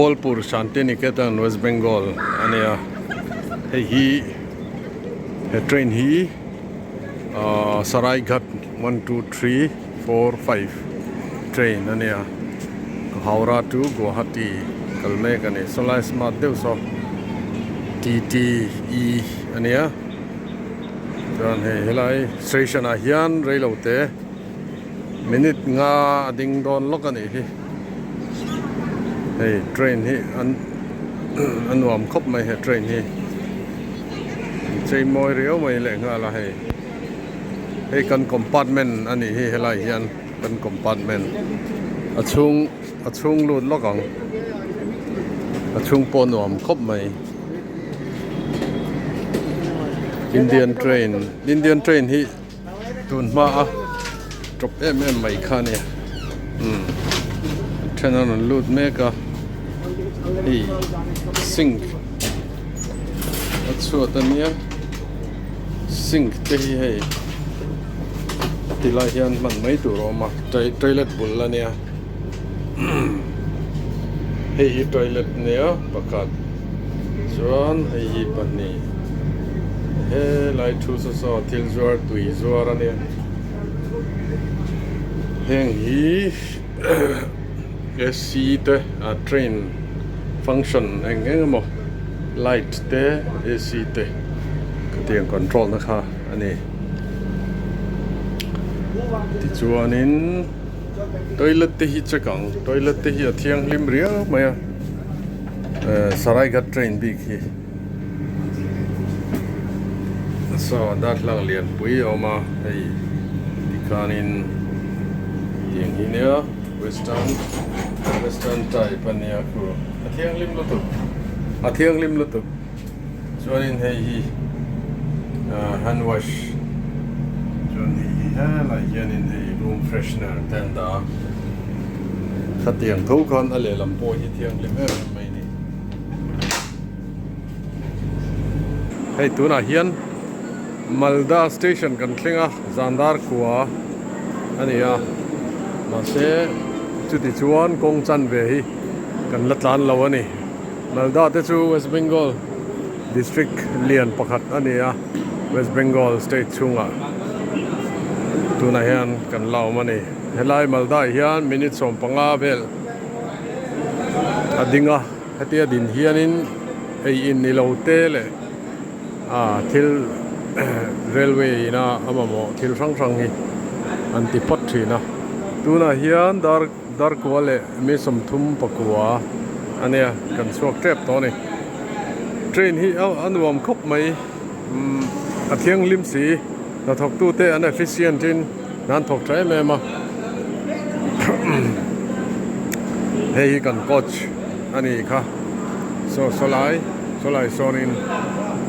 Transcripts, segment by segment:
Bolpur Shantiniketan West Bengal a nia hei hi he train hi ahh Saraighat one two three four five train a nia Howrah to Guwahati kal mek a ni sawlai smart deuh saw T T E a nia chuan hei helai station ah hian reilote minute nga a ding dawn lawk a nih hi hei train hi an a nuam khawp mai he train hi chei mawi riau mai leh nghal a hei hei kan compartment a nih hi helai hian kan compartment a chhung a chhung lut lawk ang a chhung pawh nuam khawp mai Indian train Indian train hi. Tun hma a tawp em em mai kha nia umm then a rawn lut mek a hei sink a chhuat a nia sink te hi hei ti lai hian hman mai tur a awm a toilet bul a nia hei hi toilet nia pakhat chuan hei hi pahnih helai thu saw saw thil zuar tui zuar a nia heng hi AC te a train function eng eng emaw light te AC te khatiang control na kha a ni tichuanin. Toilet te hi check ang toilet te hi a thianghlim riau mai a eh Saraighat train bik hi saw darthlalang lianpui a awm a hei tikhanin tiang hi nia western western type a nia khu a thianghlim lutuk a thianghlim lutuk. Chuanin hei hi ah hand wash chuan hei hi helai hianin hei room freshener te an dah a khatiang tho khan a lehlam pawh hi thianghlim em em mai a ni. Hei tunah hian Malda station kan thleng a Zandar khua a ni a mahse chuti chuan kawng chanve hi kan la tlan lo a ni. Malda te chu West Bengal district lian pakhat a ni a, West Bengal state chhungah tunah hian kan la awm a ni. Helai Malda ah hian minute 15 vel a ding a, hetia din hianin ei in ni lo te leh ah thil railway ina a mamawh thil hrang hrang hi an ti phawt thin a. Tunah hian dar. Darkua leh mi 39 a nia kan chhuak tep tawh a ni. Train hi a nuam khawp mai umm a thianghlim si hnathawk tu te an efficient in an thawk tha em em a hei hi kan coach a ni kha saw sawlai sawlai sawnin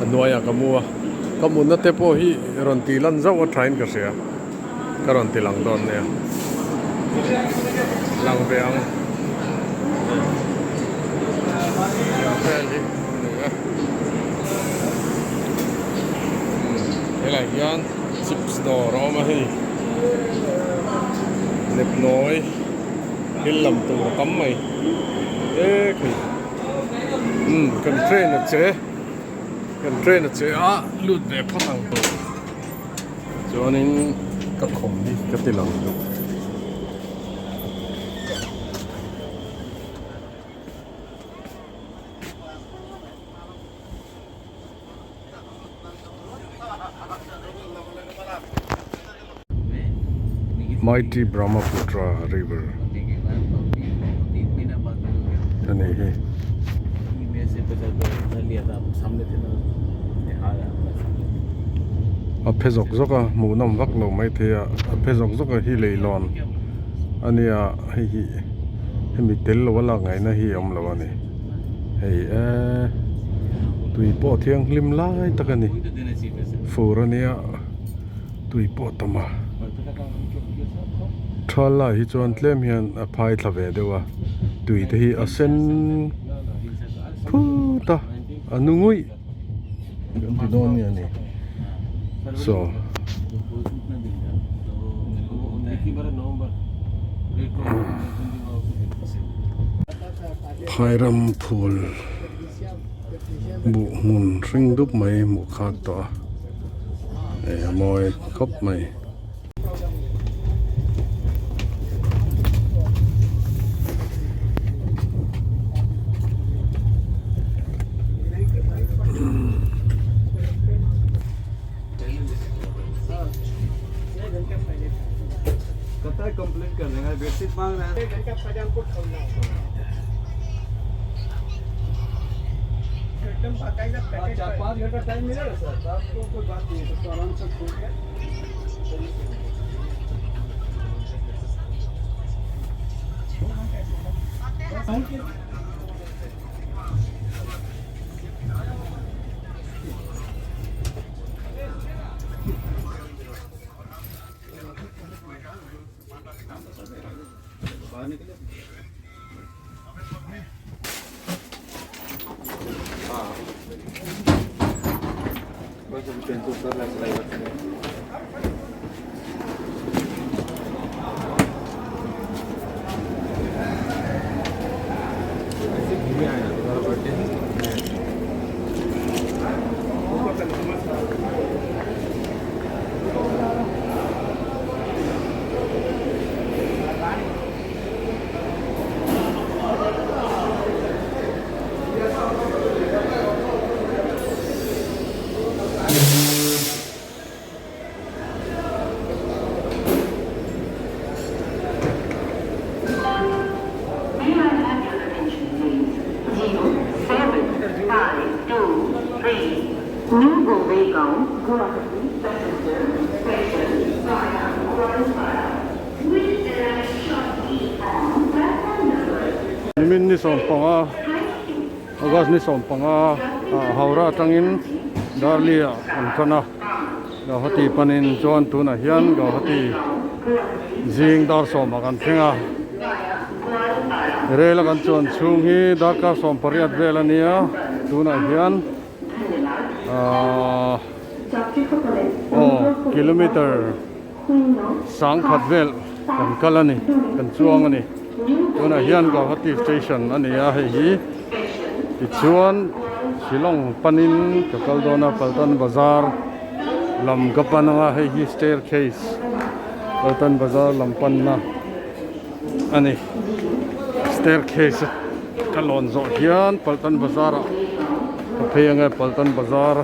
a hnuaiah ka mu a ka mutna te pawh hi rawn tih lan zauh a thain ka hria. Ka rawn ti lang dawn nia. Lang ve ang. Tiang vel hi a ni a. Helai hian chips dawr a awm a hei. Nepnawi thil lam tur a tam mai. E khi. Umm kan train a che. Kan train a che a lut ve phawt ang. Chuanin ka khawm hi ka ti lang duh. Mighty Brahmaputra River a nih hi. A phe zawk zawk a hmuh nawm vak lo mai thei a a phe zawk zawk a hi leihlawn a nia hei hi hemi tel lo a lak ngaihna hi a awm lo a ni hei eee tui pawh thianghlim lai tak a ni fur a nia tui pawh a tam a thal lai hi chuan tlem hian a phai thla ve deuh a tui te hi a sen phut a a nu nguih. Kan ti dawn nge ni so Phairam phul buh hmun hring dup mai hmuh khak tawh a hei a mawi khawp mai. Nimin ni sawmpanga August ni sawmpanga ah Howrah atangin Darli ah an tan a Gauhati panin chuan tunah hian Gauhati zing dar sawmah kan thleng a Rail a kan chuan chhung hi darkar sawmpariat vel a nia tunah hian ahh aw kilometer sangkhat vel kan kal a ni kan chuang a ni tunah hian Guwahati station a ni a hei hi tichuan Shillong panin ka kal dawn a Paltan bazar lam ka pan anga hei hi staircase Paltan bazar lam panna a ni staircase ka lawn zawh hian Paltan bazar ah ka phei ange Paltan bazar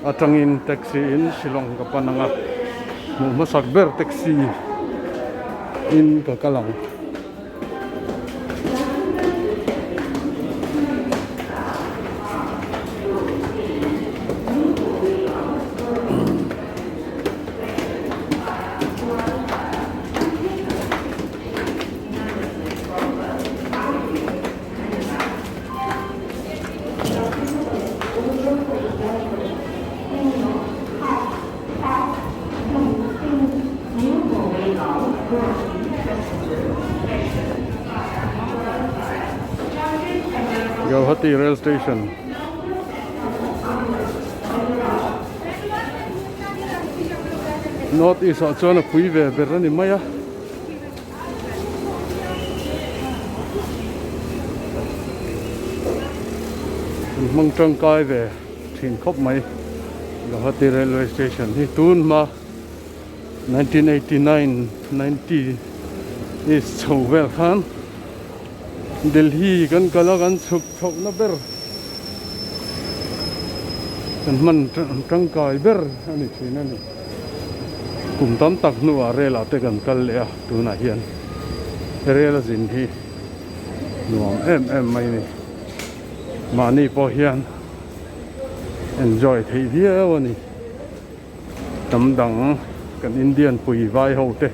atangin taxi in Shillong ka pan anga hmuh hmasak ber taxi in ka kal ang. Guwahati rail station. North east ah chuan a pui ve ber a ni mai a. An hmang tangkai ve thin khawp mai Guwahati railway station hi tun hma 1989 90 is chho vel khan Delhi kan kal a kan chhuk chhoh na ber kan hman tangkai ber a ni thin a ni. Kum tam tak hnuah rel ah te kan kal leh a tunah hian rel a zin hi nuam em em mai a ni mahni pawh hian enjoy theih viau a ni hnam dang kan Indian pui vai ho te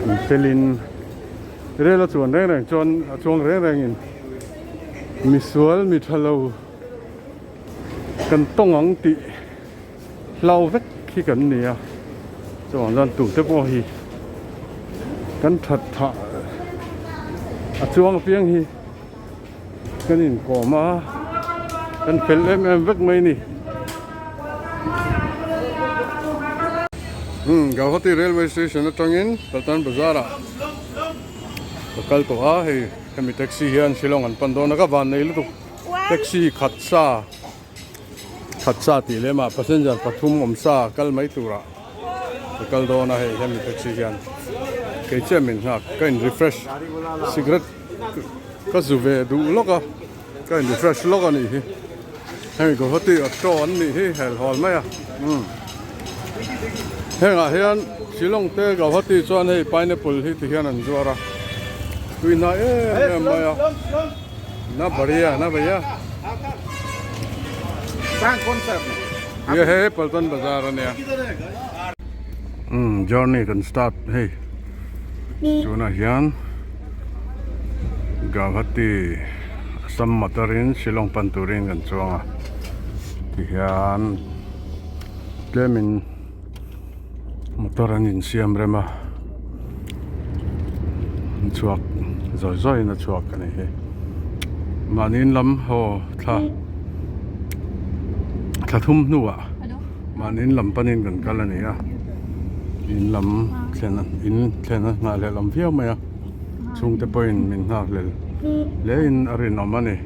an felin rel a chuan reng reng chuan a chuang reng reng in misual mi tha lo kan tawng ang tih. Hlau vek hi kan ni a, chuan chuan tute pawh hi kan that thah a chuang apiang hi kan inkawm a, kan fel em em vek mai a ni. Umm Gauhati railway station atangin Paltan bazar ah ka kal tawh a hei. Hemi taxi hian Shillong an pan dawn a ka van nei lutuk taxi khat sa khat sa tih lem ah passenger pathum awm sa kal mai turah ka kal dawn a hei hemi taxi hian kei chiah min nghak ka in refresh cigarette ka zu ve duh lawk a ka in refresh lawk a nih hi hemi Guwahati auto an nih hi helhawl mai a umm hengah hian Shillong te Guwahati chuan hei pineapple hi ti hian an zuar a tui hnai em em mai a na baria na baria ye he Paltan Bazar a nia umm journey kan start hei tunah hian. Guwahati Assam motor in Shillong pan turin kan chuang a tihian tlemin motor an insiam rem a an chhuak zawi zawi in a chhuak a ni hi mahni in lam haw thla thla thum hnuah mahni in lam panin kan kal a ni a in lam thlen in thlen a nghah leh lam viau mai a. Chhungte pawhin min nghak hlel hle in a rinawm a ni.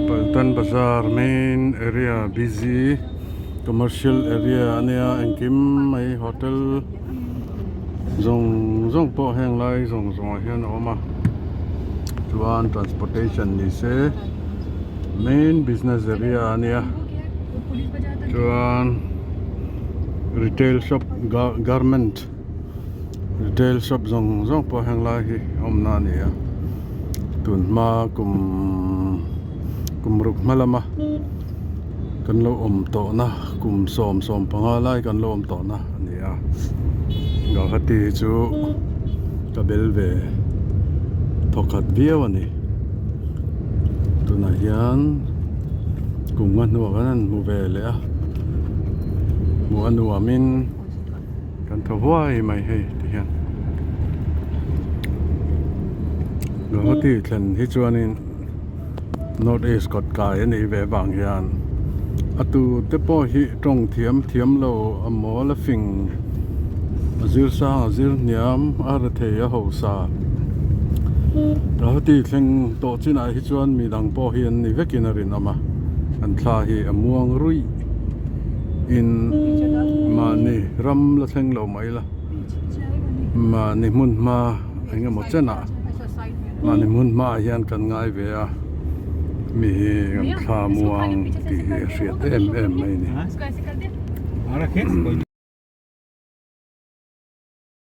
Paltan Bazar main area busy commercial area a nia engkim mai hotel zawng zawng pawh heng lai zawng zawng ah hian a awm a chuan transportation ni se main business area a nia chuan. Retail shop garment retail shop zawng zawng pawh heng lai hi a awm na a ni a tun hma kum kum ruk hma lama kan lo awm tawh na kum sawm sawm panga lai kan lo awm tawh na a ni a Guwahati hi chu ka bel ve thawkhat viau a ni tunah hian. Kum nga hnuah khan an hmu ve leh a hmuh a nuamin kan thaw huai mai hei ti hian Guwahati thlen hi chuanin North East kawt kai a nih ve vang hian a tu te pawh hi tawng thiam thiam lo a mawl a fing a zir sang a zir hniam a rethei a hausa Guwahati thleng tawh chinah hi chuan mi dang pawh hi an ni vekin a rinawm a an thla hi a muang ruih in mahni ram la thleng lo mai la mahni hmun hma eng emaw chenah mahni hmun hmaah hian kan ngai ve a mi hi kan thla muang tih hi a hriat em em mai a ni.